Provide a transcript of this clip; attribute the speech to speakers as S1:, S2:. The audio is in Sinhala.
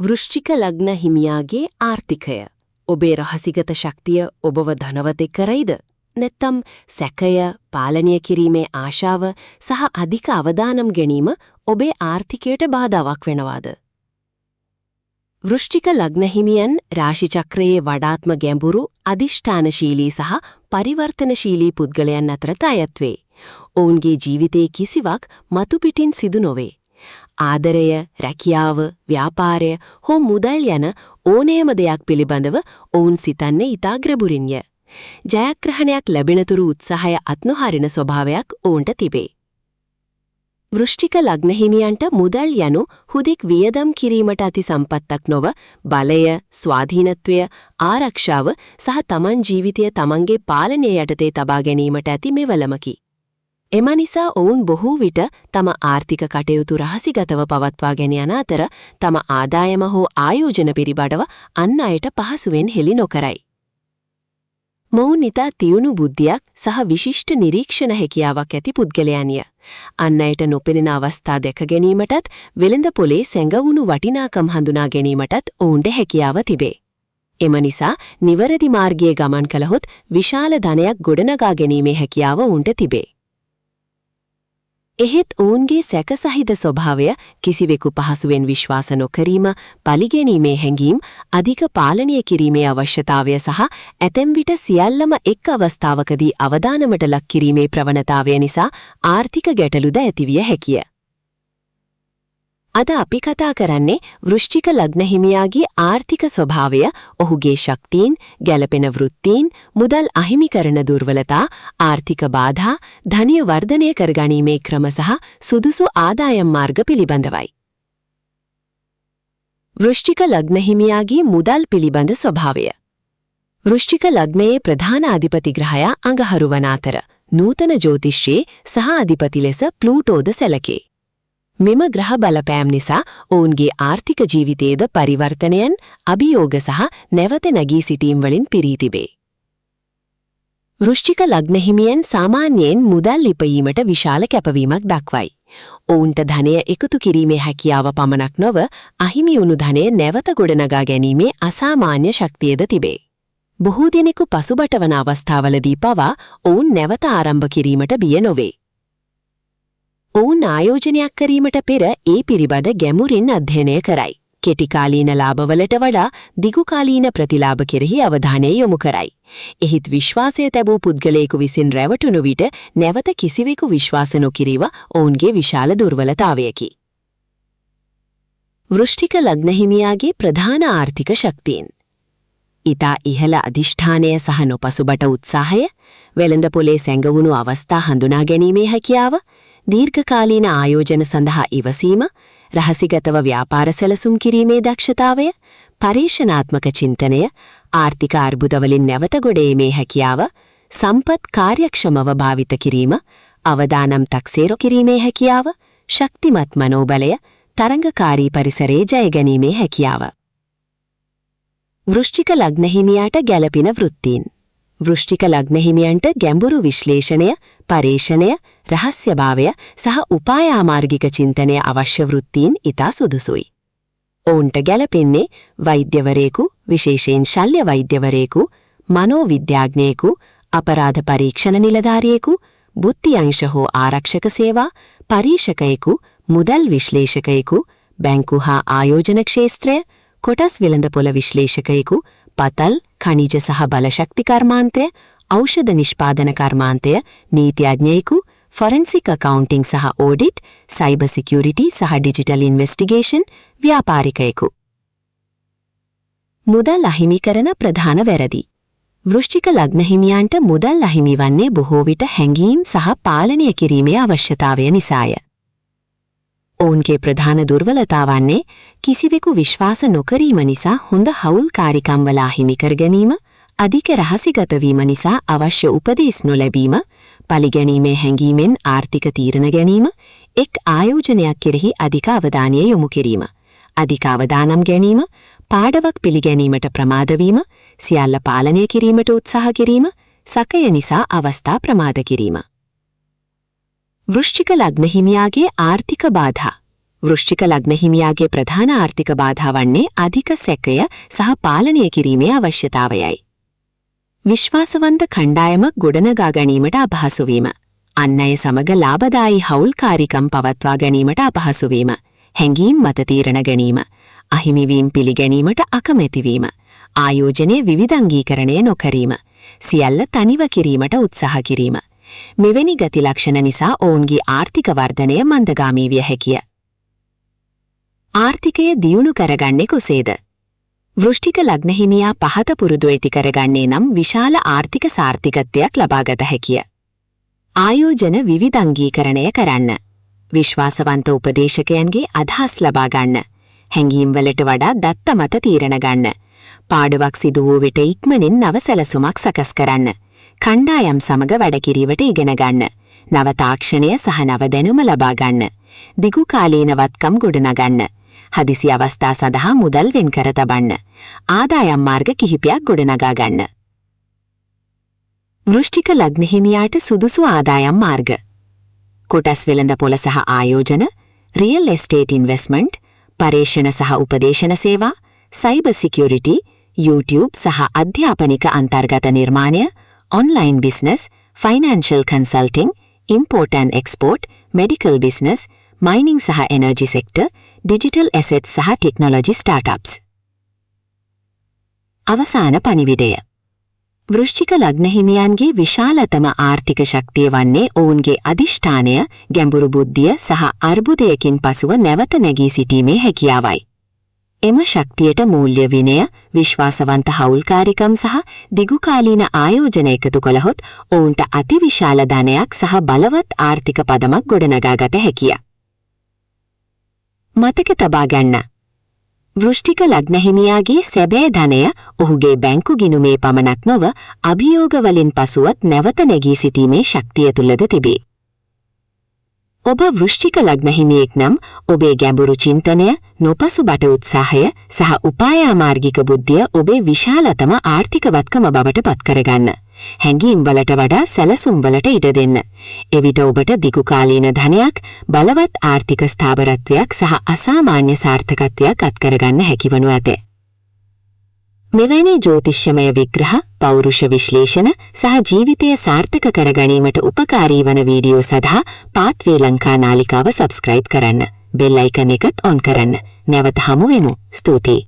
S1: වෘශ්චික ලග්න හිමියාගේ ආර්ථිකය. ඔබේ රහසිගත ශක්තිය ඔබව ධනවතෙක් කරයිද? නැත්නම් සැකය, පාලනය කිරීමේ ආශාව සහ අධික අවදානම් ගැනීම ඔබේ ආර්ථිකයට බාධාවක් වෙනවාද? වෘශ්චික ලග්න හිමියන් රාශි චක්‍රයේ වඩාත්ම ගැඹුරු, අධිෂ්ඨානශීලී සහ පරිවර්තනශීලී පුද්ගලයන් අතරට අයත් වේ. ඔවුන්ගේ ජීවිතයේ කිසිවක් මතු පිටින් සිදු නොවේ. ආදරය, රැකියාව, ව්‍යාපාරය හෝ මුදල් යන ඕනෑම දෙයක් පිළිබඳව ඔවුන් සිතන්නේ ඉතා ගැඹුරින්ය. ජයග්‍රහණයක් ලැබෙනතුරු උත්සාහය අත්නොහරින ස්වභාවයක් ඔවුන්ට තිබේ. වෘශ්චික ලග්න හිමියන්ට මුදල් යනු හුදෙක් වියදම් කිරීමට අති සම්පත්තක් නොව බලය, ස්වාධීනත්වය, ආරක්ෂාව සහ තමන් ජීවිතය තමන්ගේ පාලනය යටතේ තබා ගැනීමට ඇති මෙවලමකි. එම නිසා ඔවුන් බොහෝ විට තම ආර්ථික කටයුතු රහසිගතව පවත්වාගෙන යන අතර තම ආදායම හෝ ආයෝජන පිළිබඳව අන් අයට පහසුවෙන් හෙළි නොකරයි. මොවුන් ඉතා තියුණු බුද්ධියක් සහ විශිෂ්ට නිරීක්ෂණ හැකියාවක් ඇති පුද්ගලයන්ය. අන් අයට නොපෙනෙන අවස්ථා දැක ගැනීමටත් වෙළඳ පොලේ සැඟවුණු වටිනාකම් හඳුනා ගැනීමටත් ඔවුන්ට හැකියාව තිබේ. එම නිසා නිවැරදි මාර්ගයේ ගමන් කළහොත් විශාල ධනයක් ගොඩනගා ගැනීමේ හැකියාව ඔවුන්ට තිබේ. එහෙත් ඔවුන්ගේ සැකසහිත ස්වභාවය, කිසිවෙකු පහසුවෙන් විශ්වාස නොකිරීම, පලිගැනීමේ හැඟීම්, අධික පාලනය කිරීමේ අවශ්‍යතාවය සහ ඇතැම් විට සියල්ලම එක් අවස්ථාවකදී අවදානමට ලක් කිරීමේ ප්‍රවණතාවය නිසා ආර්ථික ගැටලුද ඇතිවිය හැකිය. අද අපි කතා කරන්නේ වෘශ්චික ලග්න හිමියාගේ ආර්ථික ස්වභාවය, ඔහුගේ ශක්තීන්, ගැළපෙන වෘත්තීන්, මුදල් අහිමි කරන දුර්වලතා, ආර්ථික බාධා, ධනය වර්ධනය කරගැනීමේ ක්‍රම සහ සුදුසු ආදායම් මාර්ග පිළිබඳවයි. වෘශ්චික ලග්න හිමියාගේ මුදල් පිළිබඳ ස්වභාවය. වෘශ්චික ලග්නයේ ප්‍රධාන අධිපති ග්‍රහයා අඟහරු වන අතර නූතන ජ්‍යොතිෂයේ සහ අධිපති ලෙස ප්ලූටෝද සැලකේ. මෙම ග්‍රහ බලපෑම් නිසා ඔවුන්ගේ ආර්ථික ජීවිතයේද පරිවර්තනයන්, අභියෝග සහ නැවත නැගී සිටීම් වලින් පිරී තිබේ. වෘශ්චික ලග්න හිමියන් සාමාන්‍යයෙන් මුදල් ඉපයීමට විශාල කැපවීමක් දක්වයි. ඔවුන්ට ධනය එකතු කිරීමේ හැකියාව පමණක් නොව අහිමි වුණු ධනය නැවත ගොඩනගා ගැනීමේ අසාමාන්‍ය ශක්තියද තිබේ. බොහෝ දෙනෙකු පසුබට වන අවස්ථාවලදී පවා ඔවුන් නැවත ආරම්භ කිරීමට බිය නොවේ. ඔවුන් ආයෝජනයක් කිරීමට පෙර ඒ පිළිබඳ ගැඹුරින් අධ්‍යයනය කරයි. කෙටි කාලීන ලාභවලට වඩා දිගු කාලීන ප්‍රතිලාභ කෙරෙහි අවධානය යොමු කරයි. එහෙත් විශ්වාසය තැබූ පුද්ගලයෙකු විසින් රැවටුණු විට නැවත කිසිවෙකු විශ්වාස නොකිරීම ඔවුන්ගේ විශාල දුර්වලතාවයකි. වෘශ්චික ලග්න හිමියාගේ ප්‍රධාන ආර්ථික ශක්තීන්. ඉතා ඉහළ අධිෂ්ඨානය සහ නොපසුබට උත්සාහය, වෙළඳ පොලේ සැඟවුණු අවස්ථා හඳුනා ගැනීමේ හැකියාව, දීර්ඝකාලීන ආයෝජන සඳහා ඉවසීම, රහසිගතව ව්‍යාපාර සැලසුම් කිරීමේ දක්ෂතාවය, පර්යේෂණාත්මක චින්තනය, ආර්ථික අර්බුදවලින් නැවත ගොඩ ඒමේ හැකියාව, සම්පත් කාර්යක්ෂමව භාවිත කිරීම, අවදානම් තක්සේරු කිරීමේ හැකියාව, ශක්තිමත් මනෝබලය, තරඟකාරී පරිසරයේ ජය ගැනීමේ හැකියාව. වෘශ්චික ලග්න හිමියාට ගැළපෙන වෘත්තීන්. වෘශ්චික ලග්න හිමියන්ට ගැඹුරු විශ්ලේෂණය, පර්යේෂණය, රහස්‍යභාවය සහ උපායාමාර්ගික චින්තනය අවශ්‍ය වෘත්තීන් ඉතා සුදුසුයි. ඔවුන්ට ගැළපෙන්නේ වෛද්‍යවරයෙකු, විශේෂයෙන් ශල්‍ය වෛද්‍යවරයෙකු, මනෝවිද්‍යාඥයෙකු, අපරාධ පරීක්ෂණ නිලධාරියෙකු, බුද්ධි අංශ හෝ ආරක්ෂක සේවා, පරීක්ෂකයෙකු, මුදල් විශ්ලේෂකයෙකු, බැංකු හා ආයෝජන ක්ෂේත්‍රය, කොටස් වෙළඳපොළ විශ්ලේෂකයෙකු, පතල්, ඛනිජ සහ බලශක්ති කර්මාන්තය, ඖෂධ නිෂ්පාදන කර්මාන්තය, නීතිඥයෙකු, ෆොරෙන්සික් අකවුන්ටිං සහ ඕඩිට්, සයිබර් සිකියුරිටි සහ ඩිජිටල් ඉන්වෙස්ටිගේෂන්, ව්‍යාපාරිකයෙකු. මුදල් අහිමි කරන ප්‍රධාන වැරදි. වෘශ්චික ලග්න හිමියන්ට මුදල් අහිමි වන්නේ බොහෝ විට හැඟීම් සහ පාලනය කිරීමේ අවශ්‍යතාවය නිසාය. ඔවුන්ගේ ප්‍රධාන දුර්වලතා වන්නේ කිසිවෙකු විශ්වාස නොකිරීම නිසා හොඳ හවුල්කාරිකම් වල අහිමි කර ගැනීම, අධික රහසිගත වීම නිසා අවශ්‍ය උපදෙස් නොලැබීම, පලිගැනීමේ හැඟීමෙන් ආර්ථික තීරණ ගැනීම, එක් ආයෝජනයක් කෙරෙහි අධික අවධානය යොමු කිරීම, අධික අවදානම් ගැනීම, පාඩවක් පිළිගැනීමට ප්‍රමාද වීම, සියල්ල පාලනය කිරීමට උත්සාහ කිරීම, සැකය නිසා අවස්ථා ප්‍රමාද කිරීම. වෘශ්චික ලග්න හිමියාගේ ආර්ථික බාධා. වෘශ්චික ලග්න හිමියාගේ ප්‍රධාන ආර්ථික බාධා වන්නේ අධික සැකය සහ පාලනය කිරීමේ අවශ්‍යතාවයයි. විශ්වාසවන්ත කණ්ඩායමක් ගොඩනගා ගැනීමට අපහසු වීම. අන් අය සමග ලාභදායී හවුල්කාරීකම් පවත්වා ගැනීමට අපහසු වීම. හැඟීම් මත තීරණ ගැනීම. අහිමිවීම් පිළිගැනීමට අකමැති වීම. ආයෝජනයේ විවිධාංගීකරණය නොකිරීම. සියල්ල තනිව කිරීමට උත්සාහ කිරීම. මෙවැනි ගති ලක්ෂණ නිසා ඔවුන්ගේ ආර්ථික වර්ධනය මන්දගාමී විය හැකිය. ආර්ථිකය දියුණු කරගන්නේ කොසේද? වෘශ්චික ලග්න හිමියා පහත පුරුදු ඇති කරගන්නේ නම් විශාල ආර්ථික සාර්ථකත්වයක් ලබාගත හැකිය. ආයෝජන විවිධාංගීකරණය කරන්න. විශ්වාසවන්ත උපදේශකයන්ගේ අදහස් ලබා ගන්න. හැඟීම් වලට වඩා දත්ත මත තීරණ ගන්න. පාඩුවක් සිදු වූ විට ඉක්මනින් නව සැලසුමක් සකස් කරන්න. කණ්ඩායම් සමග වැඩ කිරීමට ඉගෙන ගන්න. නව තාක්ෂණය සහ නව දැනුම ලබා ගන්න. දිගු කාලීන වත්කම් ගොඩනගන්න. හදිසි අවස්ථා සඳහා මුදල් වෙන් කර තබන්න. ආදායම් මාර්ග කිහිපයක් ගොඩනගා ගන්න. වෘශ්චික ලග්න හිමියාට සුදුසු ආදායම් මාර්ග. කොටස් වෙළඳ පොළ සහ ආයෝජන, රියල් එස්ටේට් ඉන්වෙස්ට්මන්ට්, පර්යේෂණ සහ උපදේශන සේවා, සයිබර් සිකියුරිටි, YouTube සහ අධ්‍යාපනික අන්තර්ගත නිර්මාණය, online business, financial consulting, import and export, medical business, mining සහ එනර්ජි සෙක්ටර්, ඩිජිටල් ඇසෙට් සහ ටෙක්නොලොජි ස්ටාර්ට්අප්ස්. අවසාන පණිවිඩය. වෘශ්චික ලග්න හිමියන්ගේ විශාලතම ආර්ථික ශක්තිය වන්නේ ඔවුන්ගේ අධිෂ්ඨානය, ගැඹුරු බුද්ධිය සහ අර්බුදයකින් පසුව නැවත නැගී සිටීමේ හැකියාවයි. එම ශක්තියට මූල්‍ය විනය, විශ්වාසවන්ත හවුල්කාරිකම් සහ දිගුකාලීන ආයෝජන එකතු කළහොත් ඔවුන්ට අතිවිශාල ධනයක් සහ බලවත් ආර්ථික පදමක් ගොඩනගාගත හැකිය. මතක තබා ගන්න. වෘශ්චික ලග්න හිමියාගේ සැබෑ ධනය ඔහුගේ බැංකු ගිණුමේ පමණක් නොව, අභියෝග වලින් පසුවත් නැවත නැගී සිටීමේ ශක්තිය තුලද තිබේ. ඔබ වෘශ්චික ලග්න හිමියෙක් නම්, ඔබේ ගැඹුරු චින්තනය, නොපසුබට උත්සාහය සහ උපායාමාර්ගික බුද්ධිය ඔබේ විශාලතම ආර්ථික වත්කම බවට පත් කරගන්න. හැඟීම් වලට වඩා සැලසුම් වලට ඉඩ දෙන්න. එවිට ඔබට දිගු කාලීන ධනයක්, බලවත් ආර්ථික ස්ථාවරත්වයක් සහ අසාමාන්‍ය සාර්ථකත්වයක් අත් කරගන්න හැකිවනු ඇත. මෙවැනි ජ්‍යොතිෂමය විග්‍රහ, පෞරුෂ විශ්ලේෂණ සහ ජීවිතය සාර්ථක කර ගැනීමට උපකාරී වන වීඩියෝ සඳහා පාත්වේ ලංකා නාලිකාව සබ්ස්ක්‍රයිබ් කරන්න. බෙල් අයිකන් එකත් ඔන් කරන්න. නැවත හමු වෙමු. ස්තුතියි.